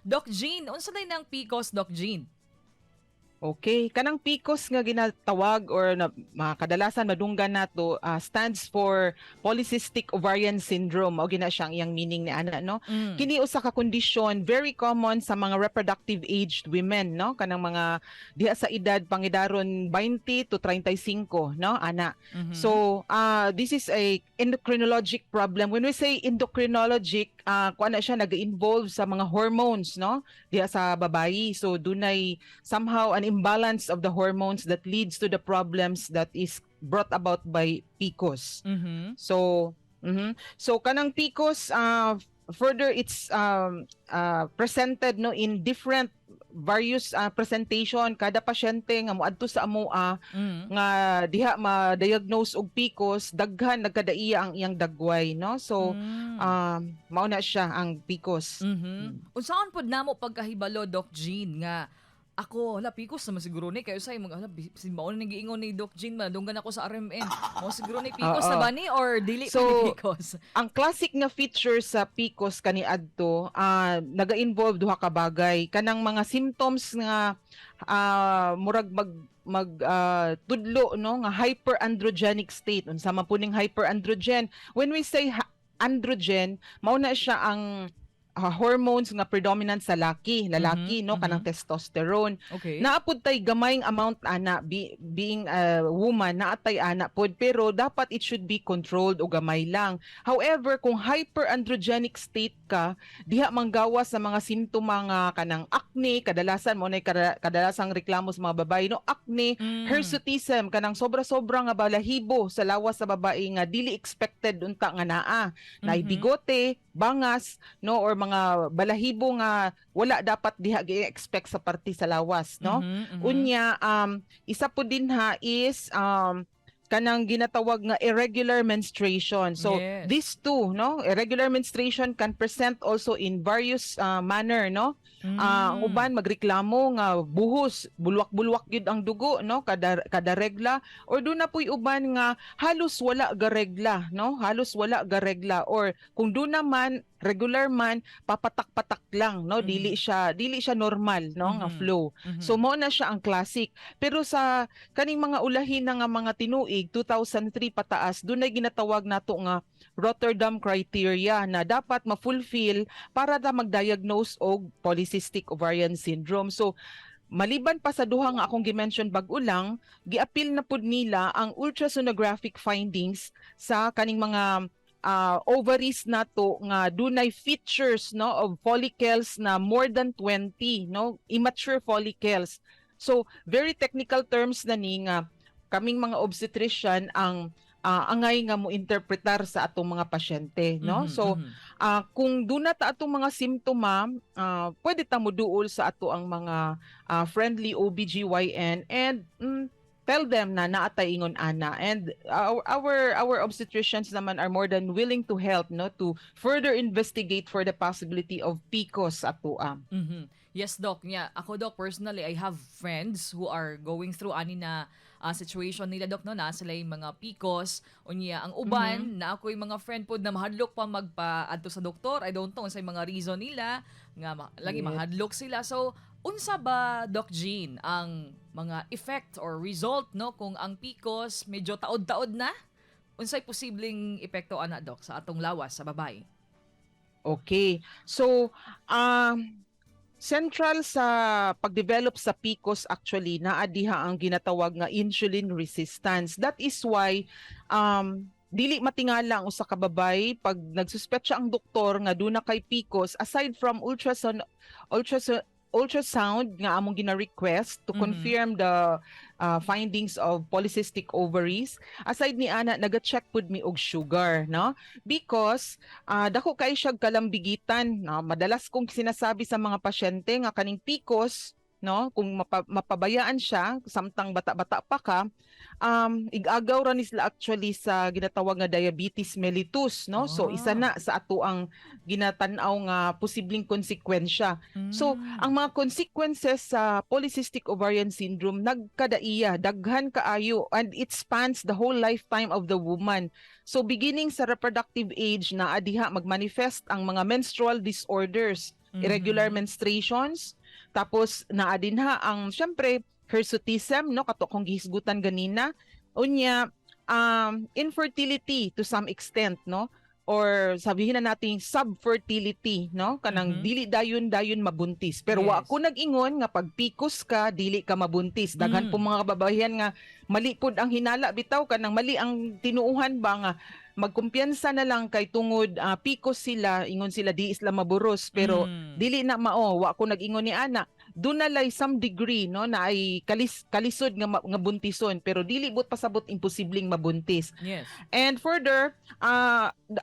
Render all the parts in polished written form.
Doc Jean, unsa day nang PCOS, Doc Jean? Okay, kanang PCOS nga ginatawag or na, mga kadalasan madunggan nato, stands for polycystic ovarian syndrome. Mao gina siya ang iyang meaning ni ana, no? Kini usa ka kondisyon very common sa mga reproductive aged women, no? Kanang mga diha sa edad pangidaron 20 to 35, no, ana. So, this is a endocrinologic problem. When we say endocrinologic, kuan na siya, nag-involve sa mga hormones, no? Diha sa babayi. So, dunay somehow an imbalance of the hormones that leads to the problems that is brought about by PCOS. So, So kanang PCOS, further it's presented, no, in different various presentation. Kada pasyente nga moadto sa amoa nga diha ma-diagnose og PCOS, daghan, nagkadaiya ang iyang dagway, no? So mao na siya ang PCOS. Unsaon pod namo pagkahibalo, Doc Jean, nga ako, hala, PCOS naman siguro ni kayo say mga hala, si mao na giingon ni Doc Jean, madunggan ako sa RMN. Mao siguro ni PCOS na ba ni or dili pa So, ni PCOS? Ang classic nga feature sa PCOS kaniadto, naga-involve duha ka bagay, kanang mga symptoms nga murag mag mag tudlo, no, nga hyperandrogenic state. Unsa man po ning hyperandrogen? When we say androgen, mao na siya ang hormones nga predominant sa laki lalaki, no, kanang testosterone. Naa pud tay gamayng amount ana, being a woman, naa tay ana pod, pero dapat it should be controlled o gamay lang. However, kung hyperandrogenic state ka, diha manggawas sa mga simptoma nga kanang acne, kadalasan mo na kadalasang reklamo sa mga babae, no, acne, hirsutism, kanang sobra-sobra nga balahibo sa lawas sa babae nga dili expected unta nga naa. Naay bigote, bangas, no, or mga balahibo nga wala dapat diha gi-expect sa parte sa lawas, no? Unya, isa po din ha is kanang ginatawag nga irregular menstruation. So these two, no, irregular menstruation can present also in various manner, no? Ang uban magreklamo nga buhos, bulwak-bulwak gyud ang dugo, no, kada kada regla, or duna puy uban nga halos wala ga regla, no? Halos wala ga regla, or kung duna man, regular man, papatak-patak lang, no? Dili siya normal, no, nga flow. So mo na siya ang classic. Pero sa kaning mga ulahin na nga mga tinuig 2003 pataas, dunay ginatawag nato nga Rotterdam criteria na dapat ma-fulfill para ta mag-diagnose og polycystic ovarian syndrome. So maliban pa sa duha nga akong gi-mention bag-o lang, giapil na pud nila ang ultrasonographic findings sa kaning mga ovaries nato nga dunay features, no, of follicles na more than 20, no, immature follicles. So very technical terms na ni nga kaming mga obstetrician ang angay nga mo interpretar sa atong mga pasyente, no? So kung duna ta atong mga simptoma, pwede ta mo duol sa ato ang mga friendly OBGYN and tell them na naa tay ingon ana, and our obstetricians naman are more than willing to help, no, to further investigate for the possibility of PCOS atoa. Yes, Doc. Yeah, ako, Doc, personally, I have friends who are going through ani na situation nila, Doc, no, na sila yung mga PCOS. Unya, ang uban, na ako yung mga friend pod na mahadlok pa magpa adto sa doktor. I don't know sa mga reason nila nga lagi mahadlok sila. So, unsa ba, Doc Jean, ang mga effect or result, no, kung ang PCOS medyo taod-taod na? Unsay posibleng epekto ana, Doc, sa atong lawas sa babae? Okay. So, central sa pag-develop sa PCOS actually, naa diha ang ginatawag nga insulin resistance. That is why dili matingala ang usa ka babae pag nagsuspect siya ang doktor nga duna kay PCOS, aside from ultrasound nga among gina-request to confirm the findings of polycystic ovaries. Aside ni ana, naga-check pud mi og sugar, no, because dako kay siya kalambigitan, no? Madalas kong sinasabi sa mga pasyente nga kaning PCOS, no, kung mapabayaan siya samtang bata-bata pa ka, igagaw ra ni sila actually sa ginatawag nga diabetes mellitus, no? So isa na sa ato ang ginatan-aw nga posibleng konsekwensya. So, ang mga consequences sa polycystic ovarian syndrome nagkadaiya, daghan kaayo, and it spans the whole lifetime of the woman. So beginning sa reproductive age na adiha magmanifest ang mga menstrual disorders. Irregular menstruations. Tapos naa din ha ang syempre hirsutism, no, kato akong gihisgutan ganina. Unya, infertility to some extent, no, or sabihin na natin subfertility, no, kanang dili dayon dayon mabuntis. Pero wa ko nag-ingon nga pag PCOS ka dili ka mabuntis. Daghan po mga kababayan nga mali pud ang hinala bitaw, kanang mali ang tinuuhan ba nga magkumpiyansa na lang kay tungod PCOS sila, ingon sila di sila maburos, pero dili na mao. Wa ko nag-ingon ni ana. Duna lay some degree, no, na ay kalisod nga nga buntison, pero dili but pasabot imposibleng mabuntis. And further,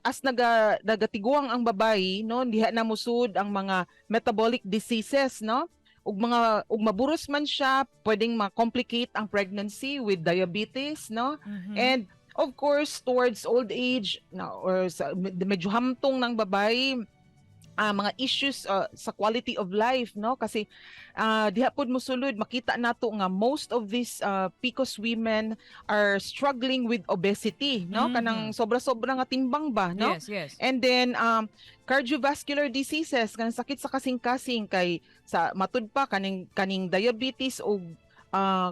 as nagatiguang ang babayi, no, diha na musud ang mga metabolic diseases, no, ug mga ug maburos man siya, pwedeng ma-complicate ang pregnancy with diabetes, no? And of course, towards old age na or sa medyo hamtong ng babae, mga issues sa quality of life, no, kasi diha pod mosulod, makita nato nga most of these PCOS women are struggling with obesity, no, kanang sobra-sobra nga timbang ba, no? Yes. And then cardiovascular diseases, kanang sakit sa kasing-kasing, kay sa matud pa kaning diabetes o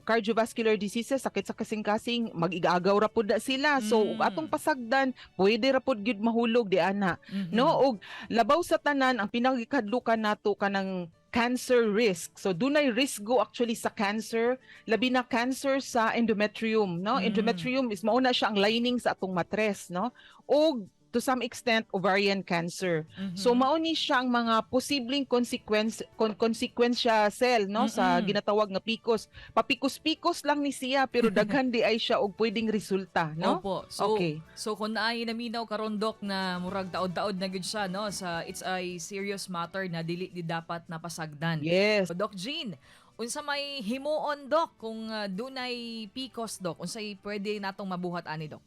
cardiovascular diseases, sakit sa kasing-kasing, mag-igaagaw ra pud na sila. So ug atong pasagdan, pwede ra pud gyud mahulog di ana, no? Og labaw sa tanan, ang pinagikadlukan nato kanang cancer risk. So dunay risgo actually sa cancer, labi na cancer sa endometrium, no? Endometrium is mauna siya ang lining sa atong matres, no, og to some extent ovarian cancer. So mao ni siya ang mga posibleng consequence consequensya sel, no, sa ginatawag nga PCOS. Papikos-pikos lang ni siya, pero daghan di ay siya og pwedeng resulta, no? Opo. So, so kung naay naminaw karon, Dok, na murag taod-taod na gyud siya, no, sa it's a serious matter na dili di dapat napasagdan. Yes. So, Doc Jean, unsa may himuon, Doc, kung dunay PCOS, Doc? Unsay pwede natong mabuhat ani, Doc?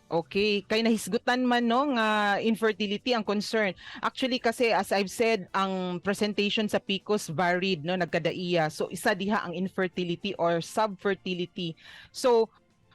Okay, kay nahisgutan man, no, nga infertility ang concern. Actually kasi, as I've said, ang presentation sa PCOS varied, no, nagkadaiya. So isa diha ang infertility or subfertility. So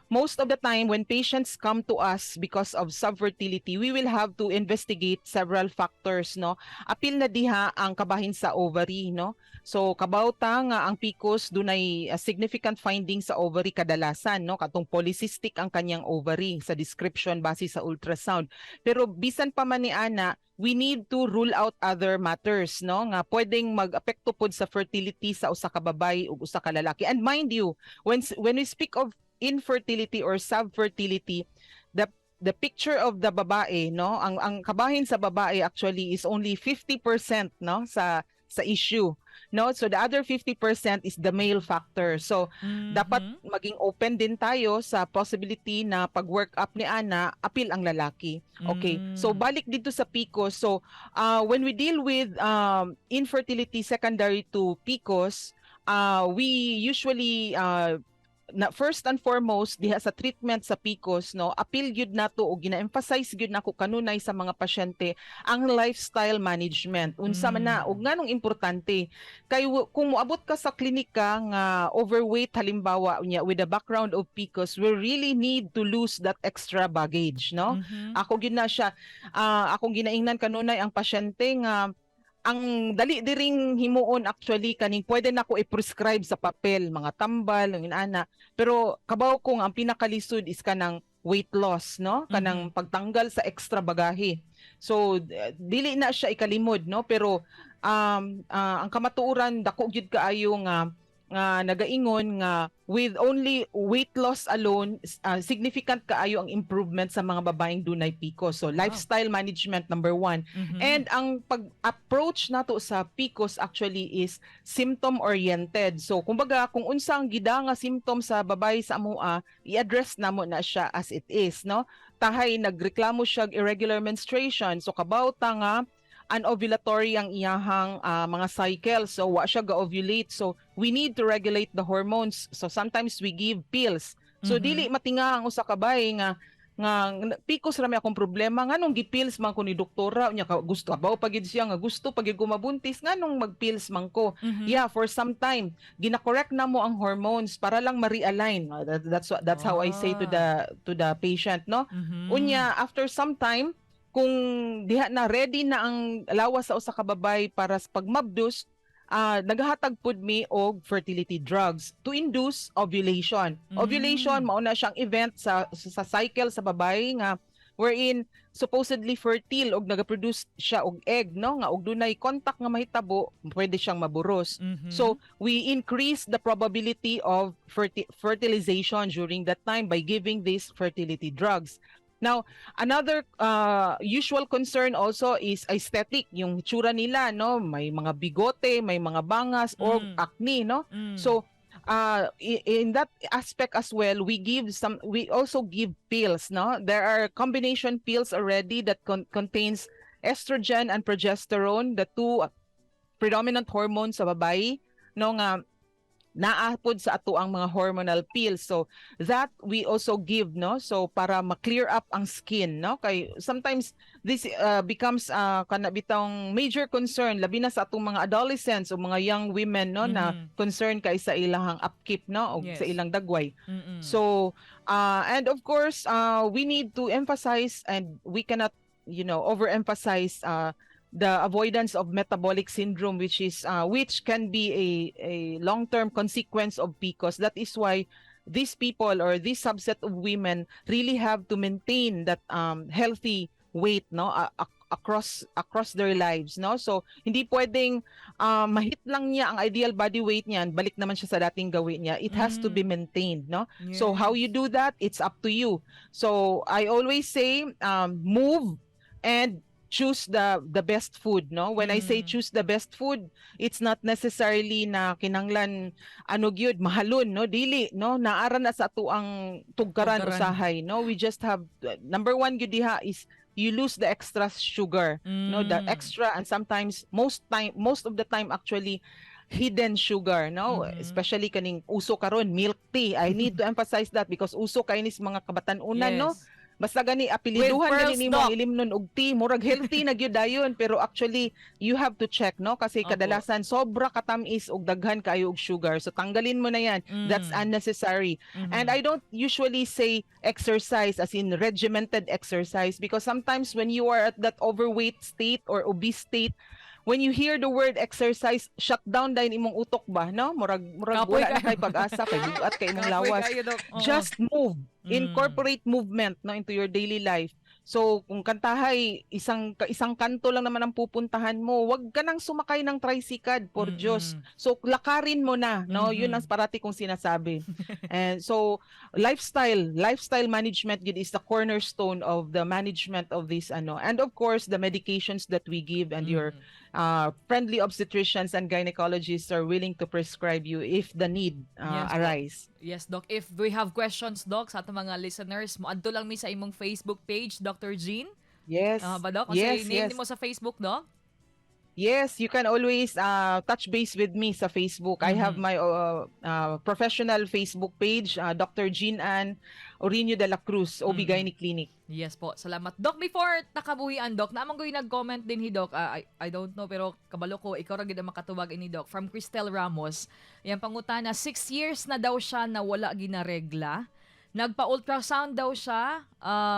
most of the time when patients come to us because of subfertility, we will have to investigate several factors, no. Apil na diha ang kabahin sa ovary, no. So kabaw ta nga ang PCOS dunay significant finding sa ovary kadalasan, no, katong polycystic ang kanyang ovary sa description base sa ultrasound. Pero bisan pa man ni ana, we need to rule out other matters, no, nga pwedeng mag-apekto pod sa fertility sa usa ka babae ug usa ka lalaki. And mind you, when we speak of infertility or subfertility, the picture of the babae, no, ang kabahin sa babae actually is only 50%, no, sa issue, no? So the other 50% is the male factor. So dapat maging open din tayo sa possibility na pag work up ni ana, apil ang lalaki. Okay, so balik dito sa PCOS. So when we deal with infertility secondary to PCOS, we usually na first and foremost diha sa treatment sa PCOS, no, apil gyud nato o gina-emphasize gyud nako kanunay sa mga pasyente ang lifestyle management. Unsa man na ug nganong importante? Kay kung moabot ka sa klinika nga overweight halimbawa, unya with the background of PCOS, we really need to lose that extra baggage, no? Ako gyud na siya, akong ginaingnan kanunay ang pasyente nga ang dali diring himuon actually kaning pwede nako i-prescribe sa papel mga tambal ang inana, pero kabaw ko nga ang pinakalisod is kanang weight loss, no, kanang pagtanggal sa extra bagahe. So dili na siya ikalimod, no, pero ang kamatuoran dako gyud kaayo nga nagaingon nga with only weight loss alone, significant kaayo ang improvement sa mga babaeng dunay PCOS. So lifestyle management number one. And ang pag-approach nato sa PCOS actually is symptom oriented. So kumbaga kung unsa ang gida nga symptom sa babae sa amoa, i-address namo na siya as it is, no? Tahay nagreklamo siya og irregular menstruation. So kabaw ta nga anovulatory ang iyahang mga cycle. So wa siya ga-ovulate. So we need to regulate the hormones. So sometimes we give pills. So dili matinga ang usa ka babae nga PCOS ra may akong problema, nganong gi-pills man ko ni doktora? Unya ka gusto abaw pa gid siya nga gusto pa gid ko mabuntis, nganong mag-pills man ko? Yeah, for some time gina-correct na mo ang hormones para lang ma-realign. That's how I say to the patient, no? Unya after some time kung Kung diha na ready na ang lawas sa usa ka babay para sa pagmabdus, nagahatag pud mi og fertility drugs to induce ovulation. Ovulation, mao na siyang event sa cycle sa babae nga wherein supposedly fertile og nagaproduce siya og egg, no, nga og dunay contact nga mahitabo, pwede siyang maburos. So we increase the probability of fertilization during that time by giving these fertility drugs. Now, another usual concern also is aesthetic, yung tsura nila, no? May mga bigote, may mga bangas or acne, no? So, in that aspect as well, we also give pills, no? There are combination pills already that contains estrogen and progesterone, the two predominant hormones sa babae, no, nga naa pod sa ato ang mga hormonal pills. So that we also give, no? So para ma-clear up ang skin, no? Kay sometimes this becomes kana bitong major concern, labi na sa atong mga adolescents o mga young women, no, na concern kay sa ilahang upkeep, no, o sa ilang dagway. So and of course, we need to emphasize and we cannot overemphasize the avoidance of metabolic syndrome, which can be a long-term consequence of PCOS. That is why these people or this subset of women really have to maintain that healthy weight, no, across their lives, no? So hindi pwedeng mahit lang niya ang ideal body weight niyan, balik naman siya sa dating gawin niya. It has to be maintained, no? So how you do that, it's up to you. So I always say move and choose the best food, no? When I say choose the best food, it's not necessarily na kinanglan ano gyud, mahalon, no? Dili, no? Naa ra na sa ato ang tugkaran Tugkaran. Usahay, no? We just have, number one gyud diha is you lose the extra sugar, no, the extra and sometimes most of the time actually hidden sugar, no? Especially kaning uso karon, milk tea. I need to emphasize that because uso kay ni sa mga kabatan-unan, no? Basta gani apeliduhan With gani pearls, nimo ang Doc. ilimnon og tea, murag healthy na gyud dayon, pero actually you have to check, no, kasi kadalasan sobra katamis og daghan kaayo og sugar. So tanggalin mo na yan. That's unnecessary. And I don't usually say exercise as in regimented exercise because sometimes when you are at that overweight state or obese state, when you hear the word exercise, shut down dayon imong utok ba, no? Murag Kapoy wala na kayo. kay pag-asa kay bugat kay imong Kapoy lawas. kayo, Doc. Oo. Just move. Incorporate movement, no, into your daily life. So kung kantahay isang kanto lang naman ang pupuntahan mo, wag ka nang sumakay ng tricycle, por Diyos. So lakarin mo na, no? Yun ang parati kong sinasabi. And so lifestyle management gid is the cornerstone of the management of this ano. And of course, the medications that we give and your friendly obstetricians and gynecologists are willing to prescribe you if the need Yes po. Arise. Yes, Doc. If we have questions, Doc, sa atong mga listeners, moadto lang mi sa imong Facebook page, Dr. Jean. Yes. Ba, Doc? Kasi Yes, name yes. nimo sa Facebook, Doc? Yes, you can always touch base with me sa Facebook. I have my professional Facebook page, Dr. Jean Ann Orino de la Cruz, OB-GYN Clinic. Yes po. Salamat. Doc, before takabuhian, Doc, naa man ko'y nag-comment din hi Doc. Ah, I don't know, pero kabalo ko, ikaw ra gid ang makatubag ini, Doc. From Cristel Ramos. Yang pangutana, 6 years na daw siya na wala ginaregla. Nagpa-ultrasound daw siya.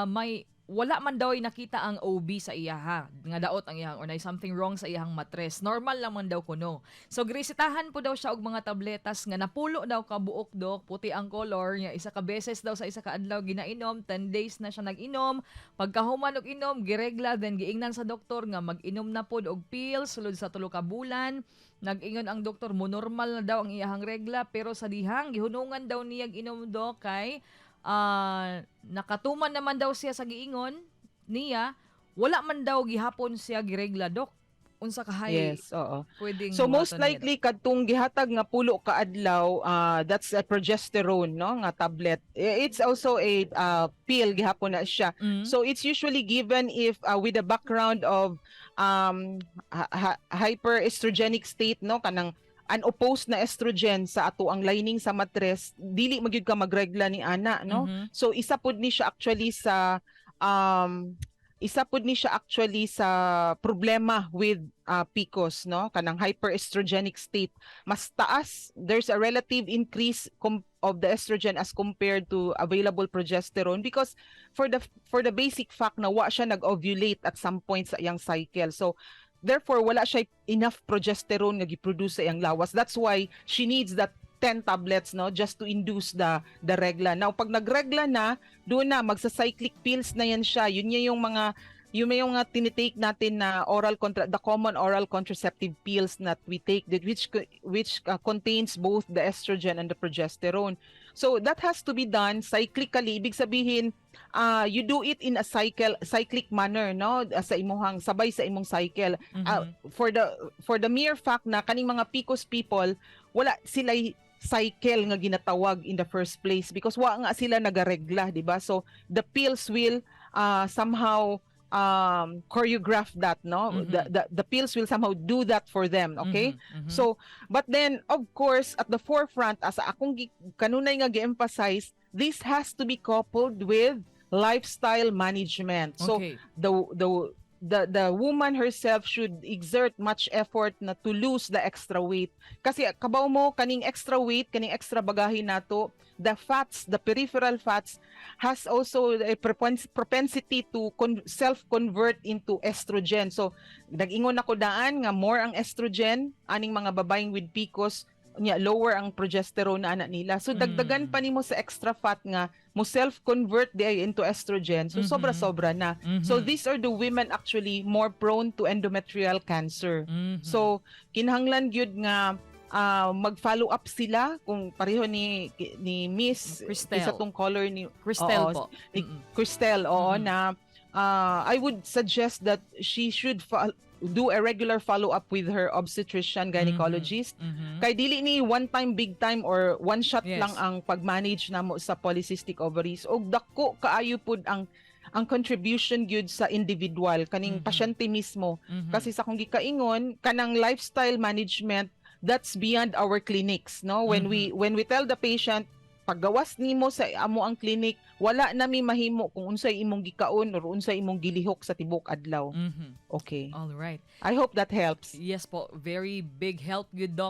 May wala man daw ay nakita ang OB sa iyaha nga daot ang iyang or na something wrong sa iyahang matres. Normal lang man daw kuno. So giresetahan po daw siya og mga tabletas nga napulo daw ka buok, Dok, puti ang color niya. Isa ka beses daw sa isa ka adlaw ginainom, 10 days na siya nag-inom. Pagkahuman og inom, giregla, then giingnan sa doktor nga mag-inom na pod og pills sulod sa 3 ka bulan. Nag-ingon ang doktor mo normal na daw ang iyahang regla, pero sa dihang gihunungan daw niya inom, Dok, kay nakatuman naman daw siya sa giingon niya, wala man daw gihapon siya giregla, Dok. Unsa kahay Yes, oo. pwedeng So most buhaton niya, Dok? Likely kadtong gihatag nga pulo ka adlaw, that's a progesterone, no, nga tablet. It's also a pill gihapon na siya. So it's usually given if with the background of hyperestrogenic state, no, kanang unopposed na estrogen sa ato ang lining sa matres, dili magyud ka magregla ni ana, no? So isa pud ni siya actually sa Isa pud ni siya actually sa problema with PCOS, no, kanang hyperestrogenic state. Mas taas, there's a relative increase of the estrogen as compared to available progesterone because for the basic fact na wa siya nag-ovulate at some point sa iyang cycle. So therefore wala siya enough progesterone nga gi-produce sa iyang lawas. That's why she needs that 10 tablets, no, just to induce the regla. Now, pag nagregla na, doon na magsa-cyclic pills na yan siya. Yun niya yung mga yung may yung mga tinitake natin na oral contra the common oral contraceptive pills that we take that which contains both the estrogen and the progesterone. So that has to be done cyclically. Ibig sabihin, you do it in a cycle cyclic manner, no, sa imuhang sabay sa imong cycle. For the mere fact na kaning mga PCOS people, wala sila cycle nga ginatawag in the first place because wa nga sila nagaregla, di ba? So the pills will somehow choreograph that, no? The pills will somehow do that for them, okay? So, but then of course, at the forefront, as akong kanunay nga gi-emphasize, this has to be coupled with lifestyle management. So the woman herself should exert much effort na to lose the extra weight kasi kabaw mo, kaning extra weight, kaning extra bagahe nato, the fats, the peripheral fats has also a propensity to self convert into estrogen. So nag-ingon ako daan nga more ang estrogen aning mga babaeng with PCOS nya, lower ang progesterone na ana nila. So dagdagan pa nimo sa extra fat nga mo self convert di into estrogen, so sobra-sobra na. So these are the women actually more prone to endometrial cancer. So kinahanglan gyud nga mag-follow up sila kung pareho ni Miss Cristel. Isa tong caller ni Cristel oo, po. ni Cristel, oo, na I would suggest that she should do a regular follow-up with her obstetrician gynecologist. Kay dili ni one time big time or one shot lang ang pag-manage namo sa polycystic ovaries. Og dako kaayo pud ang contribution gyud sa individual, kaning pasyente mismo. Kasi sa akong gikaingon, kanang lifestyle management, that's beyond our clinics, no? When we tell the patient, paggawas nimo sa amo ang clinic, wala na mi mahimo kung unsay imong gikaon or unsay imong gilihok sa tibok adlaw. Okay. All right. I hope that helps. Yes po, very big help gyud, Doc.